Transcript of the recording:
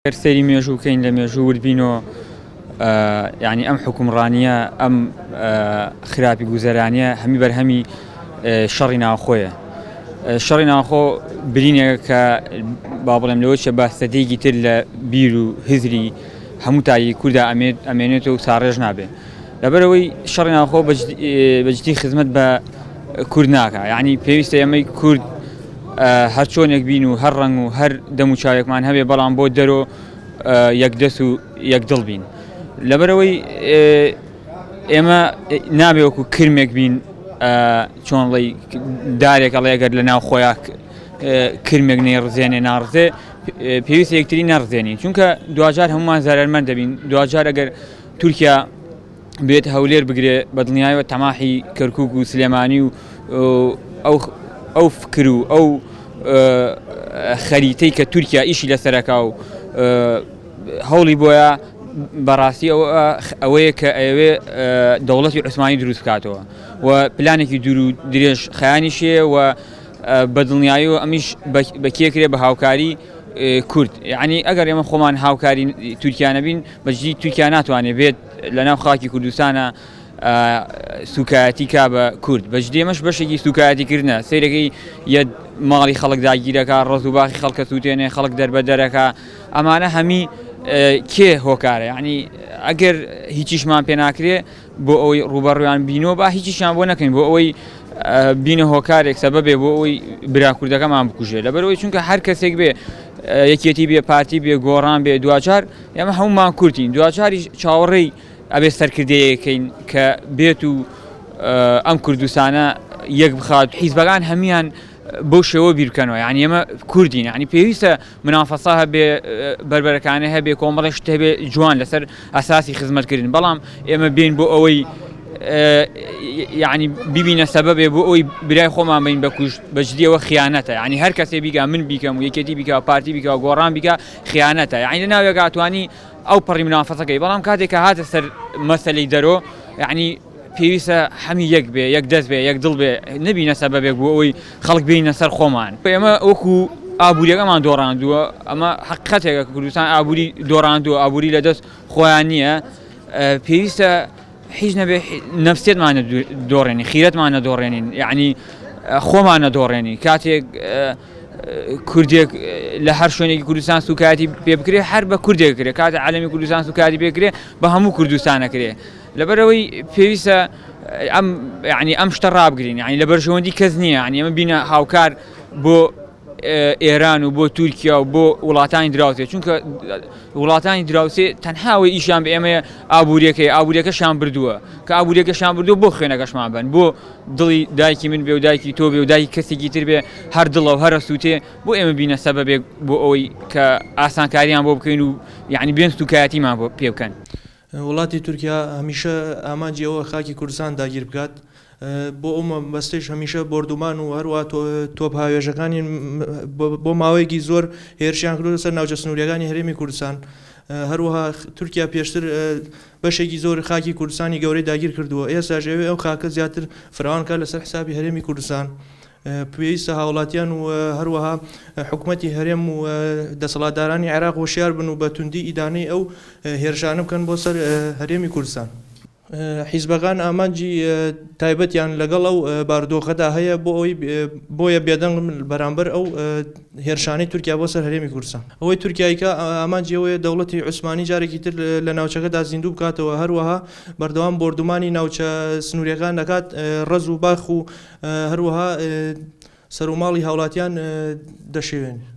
گەر سەیری مێژوو بکەین لە مێژوو وردبینەوە یعنی ئەم حکومڕانیە ئەم خراپی گوزەرانیە هەمی بەرهەمی شەڕی ناوخۆیە شەڕی ناوخۆ برینێکە کە با بڵێم لەوە چە بە سەدەیەکی تر لە بیر و هزری هەموو تاکی کووردا ئەمێت ئەمێنێتەوە و ساڕێژ نابێ لەبەرەوەی شەڕی ناوخۆ بەجدی خزمەت بە کورد ناکە یعنی پێویستە ئێمەی کورد هەر چۆنێک بین و هەر ڕەنگ و هەر دەم و چاوێکمان هەبێ بەڵام بۆ دەرۆ یەکدەست و یەکدڵ بین لەبەرەوەی ئێمە نابێ وەکو کرمێک بین چۆنڵی دارێک ئەڵێ گەر لە ناو خۆیان کرمێک نەیڕزێنێ ناڕزێ پێویست یەکتری نەڕزێنین چونکە دواجار هەمومان زارەرمەند دەبین دواجار ئەگەر تورکیا بێت هەولێر بگرێ بە دڵنیایەوە تەماحی کەرکک و سلێمانی و ئەو ئەو فکر و ئەو خەریتەی کە تورکیا ئیشی لەسەرەکە و هەوڵی بۆیە بەڕاستی ئەوەیە کە ئەوێ دەوڵەتی عوسمانی دروست بکاتەوە و پلانێکی دوور و درێژ خیانیشەیە و بە دڵنیایی و ئەمیش بەکێکرێ بە هاوکاری کورد یعنی ئەگەر ئێمە خۆمان هاوکاری تورکیا نەبین بەجدی تورکیا ناتوانێت بێت لەناو خاکی کوردستانە سوکایەتی کا بە کورد بەجدی ئێمەش بەشێکی سوکایەتی کردنە سەیرەکەی یە ماڵی خەڵک داگیرەکە ڕەز و باخی خەڵکە سووتێنێ خەڵک دەربەدەرەکە ئەمانە هەمی کێ هۆکارە یعنی ئەگەر هیچیشمان پێ ناکرێ بۆ ئەوەی ڕووبەڕویان بینەوە با هیچیشیان بۆ نەکەین بۆ ئەوەی بینە هۆکارێک سەبەبێ بۆ ئەوەی برا کوردەکەمان بکوژێ لەبەرەوەی چونکە هەر کەسێک بێ یەکێتی بێ پارتی بێ گۆڕان بێ دواجار ئێمە هەمومان کورتین دواجاریش چاوەڕێی ئەبێ سەرکردەیەکەین کە بێت و ئەم کوردستانە یەک بخات حیزبەکان هەمیان بەو شێوە بیر بکەنەوە یعنی ئێمە کوردین یعنی پێویستە منافەسە هەبێ بەربەرەکانە هەبێ کۆمەڵێک شت هەبێ جوان لەسەر ئەساسی خزمەتکردن بەڵام ئێمە بین بۆ ئەوەی یعنی ببینە سەبەبێ بۆ ئەوی برای خۆمان بین بەکوشت بەجدیەوە خیانەتە یعنی هەر کەسێ بیگا من بیکەم و یەکێتی بیکا و پارتی بیکا و گۆڕان بیکا خیانەتە یعنی لە ناوێکا توانی ئەو پەڕی منافەسەکەی بەڵام کاتێک کە هاتە سەر مەسەلەی دەرۆ یعنی پێویستە هەمی یەک بێ یەک دەست بێ یەک دڵ بێ نەبینە سەبەبێک بۆ ئەوەی خەڵک بینە سەر خۆمان ئێمە وەکو ئابووریەکەمان دۆڕاندووە ئەمە حقیقەتێکە کوردستان ئابووری دۆڕاندووە ئابووری لە دەست خۆیان نییە پێویستە هیچ نەبێ نەفسیەتمان دۆڕێنی خیرەتمان نەدۆڕێنین یعنی خۆمان نەدۆڕێنی کاتێک کوردێک لە هەر شوێنێکی کوردستان سوکایەتی پێ بکرێ هەر بە کوردێک کرێ کاتە عالمی کوردستان سوکایەتی پێ کرێ بە هەموو کوردستانەکرێ لەبەرئەوەی پێویستە ئەم یعنی ئەم شتە ڕابگرین یعنی لە بەرژەوەندی کەس نییە یعنی ئەمە بینە هاوکار بۆ ئێران و بۆ تورکیا و بۆ وڵاتانی دراوسێ چونکە وڵاتانی دراوسێ تەنها ئەوەی ئیشیان بە ئێمەیە ئابووریەکەی ئابووریەکەشیان بردووە کە ئابووریەکەشیان بردووە بۆ خوێنەکەشمان بن بۆ دڵی دایکی من بێ و دایکی تۆ بێ و دایکی کەسێکی تر بێ هەر دڵە و هەرە سووتێ بۆ ئێمە بینە سەبەبێک بۆ ئەوەی کە ئاسانکاریان بۆ بکەین و یعنی بێن سوکایەتیمان بۆ پێ بکەن. وڵاتی تورکیا هەمیشە ئامانجی ئەوە خاکی کوردستان داگیر بکات، بۆ ئەو مەبەستەیش هەمیشە بۆردومان و هەروەها تۆپ هاوێژەکانی بۆ ماوەیەکی زۆر هێرشیان کردووەتە سەر ناوچە سنوورییەکانی هەرێمی کوردستان. هەروەها تورکیا پێشتر بەشێکی زۆر خاکی کوردستانی گەورەی داگیر کردووە، ئێستاش ئەوێ ئەو خاکە زیاتر فراوان بکات لەسەر حسابی هەرێمی کوردستان. پێویستە هاوڵاتیان و هەروەها حکومەتی هەرێم و دەسەڵاتدارانی عێراق هۆشیار بن و بە توندی ئیدانەی ئەو هێرشانە بکەن بۆ سەر هەرێمی کوردستان. حیزبەکان ئامانجی تایبەتیان لەگەڵ ئەو بارودۆخەدا هەیە بۆ ئەوەی بۆیە بێدەنگن بەرامبەر ئەو هێرشانەی تورکیا بۆ سەر هەرێمی کوردستان. ئەوەی تورکیا ئەیکا ئامانجی ئەوەیە دەوڵەتی عوسمانی جارێکی تر لە ناوچەکەدا زیندوو بکاتەوە، هەروەها بەردەوام بۆردومانی ناوچە سنوورییەکان دەکات، ڕەز و باخ و هەروەها سەروماڵی هاوڵاتیان دەشێوێنێ.